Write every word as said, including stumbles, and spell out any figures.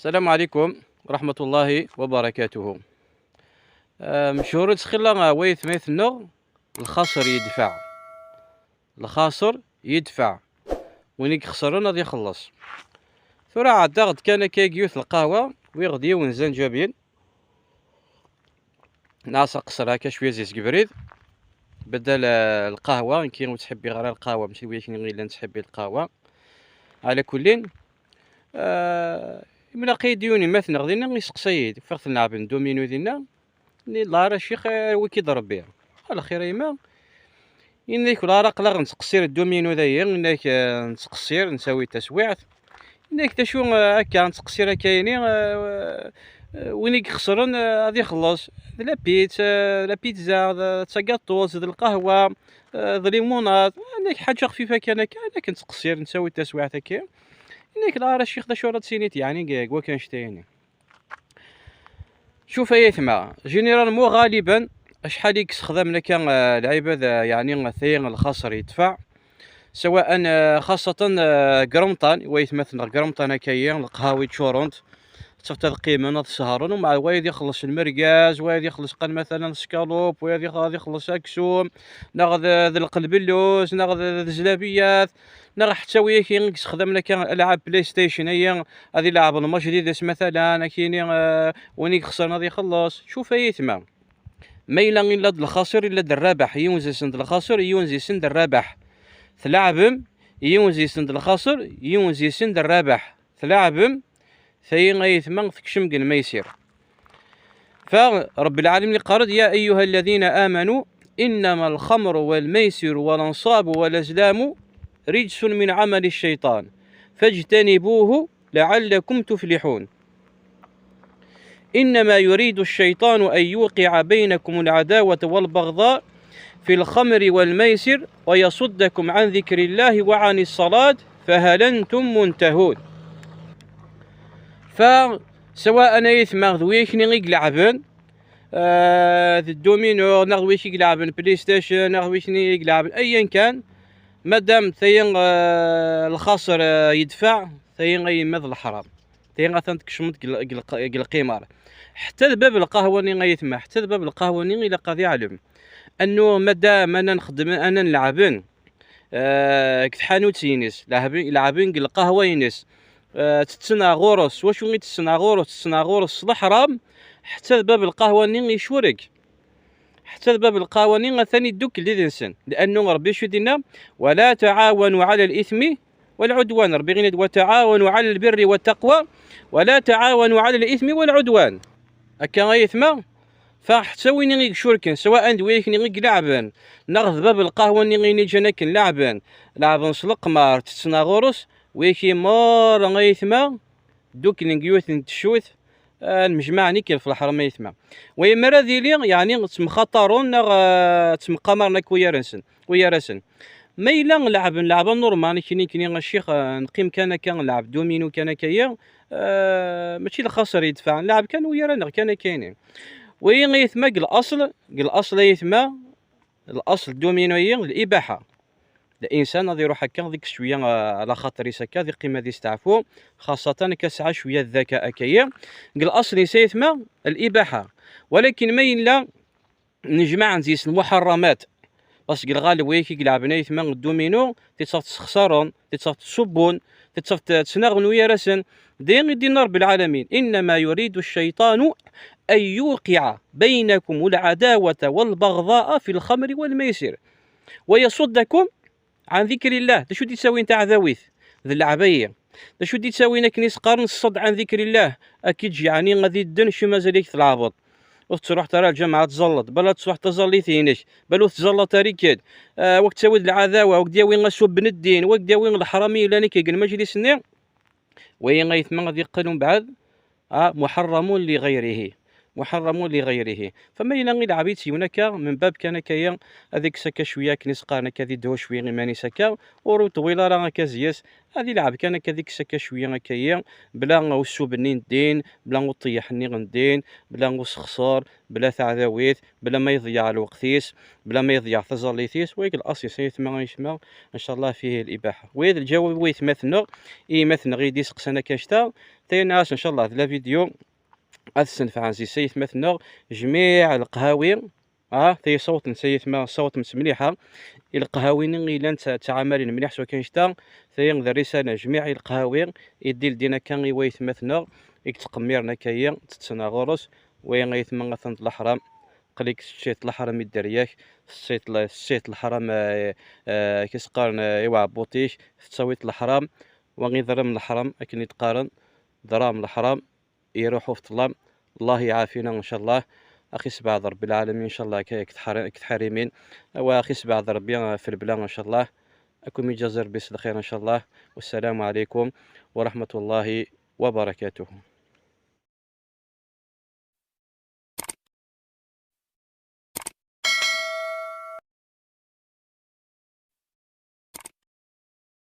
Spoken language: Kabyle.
السلام عليكم ورحمة الله وبركاته. آه، مشهور تخيلا ويث ميثنغ الخاصر يدفع. الخاصر يدفع. وين يخسرون هذا يخلص. ثورة عدا غد كان كي يوث القهوة ويغدي ونزان جابين. ناس قصر هكا شوية زيز قبريد. بدل، آه، القهوة، كي تحبي غير القهوة، ماشي وياك غير اللي تحبي القهوة. على كلين، آه، ملاقي ديوني ما تنغدينا يسقسيد، فغت نلعب الدومينو دينا. ني الله راه شيخ، آه، ويكيد ربي. على خير يما. إنك ولا راه قلاغ نتقصير الدومينو دايا، إنك، آه، نتقصير نساوي تسويعت. إنك تشو، آه، هكا نتقصير هكا يعني، آه، آه، وين يخسرن، آه، غادي يخلص. د la pizza، آه، la pizza، د تاكاطوز، د القهوة، آه، د ليموناد. إنك حاجة خفيفة كان هكا، إنك نتقصير نساوي تسويعت هكا. إنك لا راه شيخ دا شو راه تسينيت يعني، كاع كوا كان شتا يعني. شوف يا ثما، généralement غالبًا شحال يكس خدام لك، آه، العباد، آه، يعني ثين الخسر يدفع، سواء، آه، خاصة، آه، قرمطان، ويثمثنا قرمطان هكايا، القهاوي تشورونت، تصير تذقيمن، تسهرون، ومع وايد يخلص المرقاز، وايد يخلص قال مثلًا سكالوب، وايد يخ-، يخلص أكسوم، ناخذ، آه، ذي القلب اللوز، ناخذ، آه، ذي الزلابيات، ناخذ حتى وياك ينقص خدام لك ألعاب بلاي ستيشن، هي هذه لعب المجديدس مثلًا، كيني، آه، وين يخسر ناضي يخلص. شوف يا ثما، ما إلا إلا د الخاسر إلا د الرابح، يونزيسن د الخاسر، يونزيسن د الرابح. تلعبم، يونزيسن د الخاسر، يونزيسن د الرابح. تلعبم، ثي أي ثما تكشم قن ما يصير. فرب العالمين قال: "يا أيها الذين آمنوا إنما الخمر والميسر والأنصاب والأزلام رجس من عمل الشيطان فاجتنبوه لعلكم تفلحون. إنما يريد الشيطان أن يوقع بينكم العداوة والبغضاء في الخمر والميسر ويصدكم عن ذكر الله وعن الصلاة فهل أنتم منتهون؟" فسواء أنا يثمغ ذويكني يقلعبن، آه، ذي الدومينو، ناخذ ويش يقلعبن بلاي ستيشن، ناخذ ويش يقلعبن أيًا كان، مادام ثين، آه، الخاسر، آه، يدفع، ثين أي ماذ الحرام. ثين غاثان تكشمت قل-، قل-، قل القمار. حتى الباب القهوة ني غيثما، حتى الباب القهوة ني إلا قاضي يعلم أنه مادام أنا نخدم، أنا نلعبن، آه، كتحانوت ينس، لعبين، لعبين قل القهوة ينس. آه، تتسنى غورس، واش وين تتسنى غورس؟ تتسنى غورس الحرام، حتى الباب القهوة ني يشورك. حتى الباب القهوة ني ثاني دوك اللي ذنسن، لأنه ربي شو دينا: "ولا تعاونوا على الإثم والعدوان". ربي غير: "وتعاونوا على البر والتقوى ولا تعاونوا على الإثم والعدوان". هكا غيثما، فحتى وين يشوركن، سواء دويكني يلعبن، ناخذ باب القهوة ني غيني جنك لعبن، لعبن سلقمار، تتسنى غورس، ويكي مار غيثما، دوك نقيوث نتشوث، آه، المجمع نيكل في الحرم يثما. ويا مرا ذي لي، يعني، تمخطرون، نغ-، آه، تمقمرنا كويا راسن، كويا راسن. ما إلا نلعب، نلعب نورمال، كيني، كيني الشيخ، آه، نقيم كان كان نلعب دومينو كان كيا، آه، ماشي الخسر يدفع، نلعب كان ويا رانغ كان كاينين. وين يثما قل الأصل، قل الأصل يثما، الأصل دومينو هي الإباحة. الإنسان غادي يروح هكا ديك شوية، آه، على خاطر يسكا، ديك قيمة دي يستعفو، خاصة كسعى شوية الذكاء كاين. قال الأصل يسيثما الإباحة، ولكن ما إلا نجمع نزيس المحرمات، باسكو الغالب وياك يلعب نايثما الدومينو، تيتصاف تسخسرون، تيتصاف تسبون، تيتصاف تسناغن ويا راسن. دين دين رب العالمين: "إنما يريد الشيطان أن يوقع بينكم العداوة والبغضاء في الخمر والميسر ويصدكم عن ذكر الله". دا شو دي تساوي نتاع ذاويث؟ ذا العبية. دا شو دي تساوي ناك نيس قارن الصد عن ذكر الله؟ أكيد يعني غادي يدن شي مازال يك تلعبط. وتروح ترى الجمعة تزلط، بلا تروح تزلي ثينش، بل وتزلط ريكد. آه، وقت تساوي العداوة، وقت دياوي غاسو بن الدين، وقت دياوي الحرامي لاني كيقل مجلس ني. وين غيثما غادي يقلون بعد؟ آه، محرم لغيره. محرم لغيره. فما إلا غير العبيد سيونكا من باب كان كيا، هذيك سكا شوية كنيس قارن كذي دو شوية غيماني سكا، ورو طويلة راه كازياس، هذه لعب كان كذيك سكا شوية كيا، بلا وسو بنين الدين، بلا وطيح نيغ الدين، بلا وسخسار، بلا تعذاويت، بلا ما يضيع الوقتيس، بلا ما يضيع تزاليتيس، ويك الأصل سيثما يسمى إن شاء الله فيه الإباحة. ويد الجواب ويثمثنغ، إيمثنغ يدي سقسنا كاشتا، Tayna-as, ncallah, d la vidéo ad ssenfɛen zi sayetma-tneɣ, jmiɛ leqhawi, ah, tayi ṣawt n sayetma, ṣawt msemliḥa, i leqhawi-nni ilan ttɛamalin mliḥ s wakken jta, tayi d rrisala jmiɛ i leqhawi, i d-ildin akka i wayetma-tneɣ, i yettqemmiren akka-yi, ttetten ɣur-s, wayi ayetma atan d leḥram, qlik teččiḍ leḥram i dderya-k, tessiḍ le-, tessiḍ leḥram, eh, eh, k-as-qqaren, eh, i uɛebbuṭ-ik, tettawiḍ leḥram, wa iḍerrem leḥram, akken i d-qqaren, ḍram leḥram, iruḥ ufeṭṭlam. Allah iɛafina, ncallah. Axi sebɛed Rebbi lɛalamin, ncallah, k-, k-tḥar-, k-tḥarimin. Awa, axi sebɛed Rebbi, eh, f lebla, ncallah. Akum iǧazi Rebbi s lxir, ncallah. Wassalamu ɛalaykum wa rahmatullahi wa barakatuh.